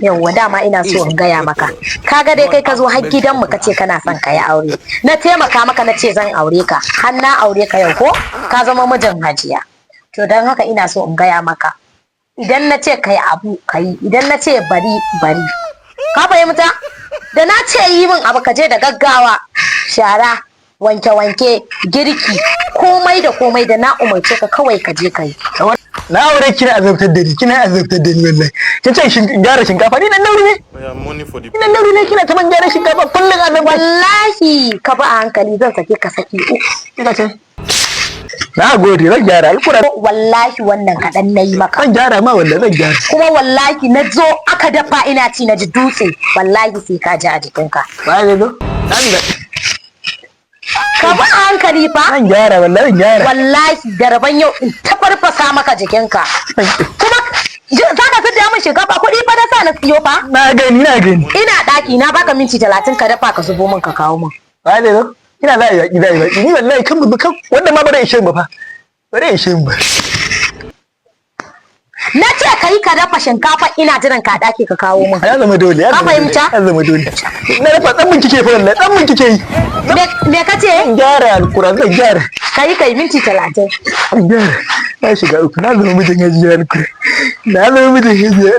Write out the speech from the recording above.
Yauwa, dama ina so in gaya maka. Kaga dai kai ka zo har gidanmu ka ce kana son ka yi aure. Na taimaka maka, na ce zan aure ka. Har na aure ka yau, ko ka zama mijin Hajiya. To, don haka ina so in gaya maka, idan na ce kai abu, ka yi. Idan na ce bari, bari. Ka fahimta? Da na ce yi min abu, ka je da gaggawa. Shara, wanke wanke, girki, komai da komai, da na umarce ka kawai ka je ka yi. Na aure kina azabtar da ni, kina azabtar da ni wallahi. Kin ce shin gyara shinkafa, ni dan nauri ne. Yeah, money for the Ni dan nauri ne, kina ta man gyara shinkafa kullun azabtar. Wallahi ka bi a hankali, zan sake ka saki uku. Kika ce. Na gode, zan gyara alƙura. Wallahi wannan kaɗan na yi maka. Zan gyara ma wallahi, zan gyara. Kuma wallahi na zo aka dafa ina ci na ji dutse, wallahi sai ka ji a jikinka. Ba zai zo? Zan ga. Ka bi a hankali fa. Zan gyara wallahi, zan gyara. Wallahi da rabon yau in tafarfasa maka jikinka. Kuma za ka fi min shinkafa, kuɗi fa na sa na siyo fa. Na gani, na gani. Ina ɗaki, na baka minti 30 ka dafa, ka zubo min, ka kawo min. Ba zai zo? Ina za a yi baki, za a yi baki. Ni wallahi kan mu kan wannan ma bare ishe mu ba fa. Bare ishe mu ba. Na ce ka yi ka dafa shinkafa, ina jiran ka a ɗaki, ka kawo min. Ya zama dole, ya Ka zama dole. fahimta? Ya zama dole. Na dafa dan mun kike fa wallahi, dan mun kike yi. Me ka ce? Zan gyara alƙura, zan gyara. Ka yi, kai minti 30. Zan gyara. Na shiga uku, na zama mijin Hajiya alƙura. Na zama mijin Hajiya.